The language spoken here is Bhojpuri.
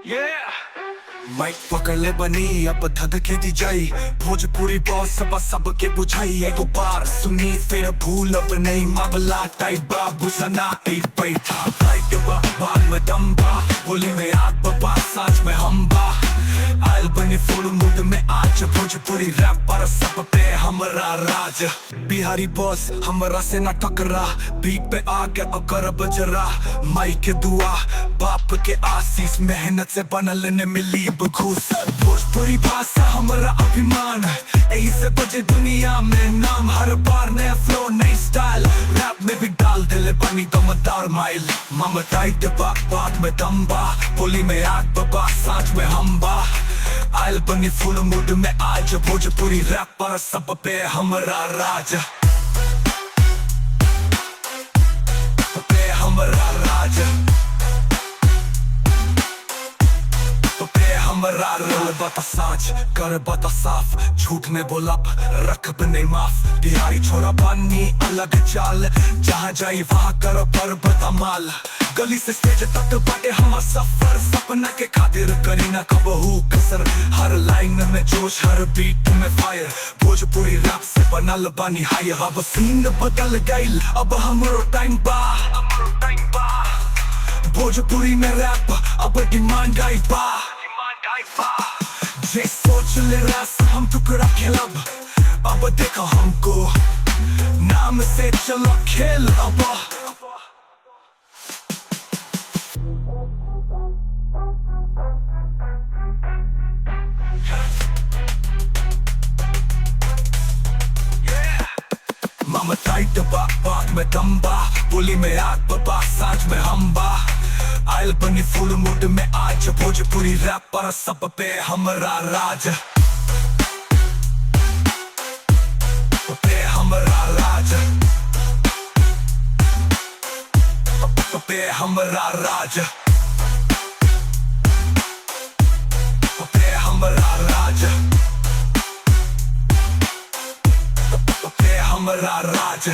माइक पकड़ ले बनी अब धधके दी जाई। भोजपुरी बॉस सब सबके बुझाई। एगो बार सुनी फिर भूल अब नहीं। मामला टाइट बाबू सना एक बैठा टाइट बा, बाल में दम बा, बोली में आग बा, साँच में हम बा। आयल बनी फुल मूड में आज। भोजपुरी रैप पर सब पे हमरा राज। बिहारी बॉस हमरा से ना टकरा, बीट पे आ गया अब कर बजरा। माई के दुआ बाप के आशीष, मेहनत से बनल ने मिली बखूस। भोजपुरी भाषा हमरा अभिमान, यही से बजे दुनिया में नाम। हर बार नया फ्लो नई स्टाइल, रैप में भी डाल दिले बनी दमदार माइल। मामा टाइट बा, बात में दम बा, बोली में आग बा, साँच में हम बा। आयल बनी फुल मूड में आज। भोजपुरी रैप पर सब पे हमरा राज, पे हमरा राज, पे हमरा रोल। बता साँच कर बता साफ, झूठ में बोलब रखब नहीं माफ। बिहारी छोरा बानी अलग चाल, जहाँ जाई वहाँ कर पर बता माल। गली से स्टेज तक बाटे हमार सफर, सपना के खातिर करी ना कबहू कसर। हर लाइन में जोश, हर बीट में फायर, भोजपुरी रैप से बनल बानी हाई। अब सीन बदल गइल, अब हमरो टाइम बा, भोजपुरी में रैप अब डिमांड आई बा। जे सोच ले रास हम टुकड़ा खेलब, अब देखो हमको नाम से चलो खेल अब। मामा टाइट बा, बात में दम बा, बोली में आग बा, साँच में हम बा। आयल बनी फुल मूड में आज। भोजपुरी रैप पर सब पे हमरा राज, पे हमरा राज, पे हमरा राज, पे हमरा राज, पे हमरा राज।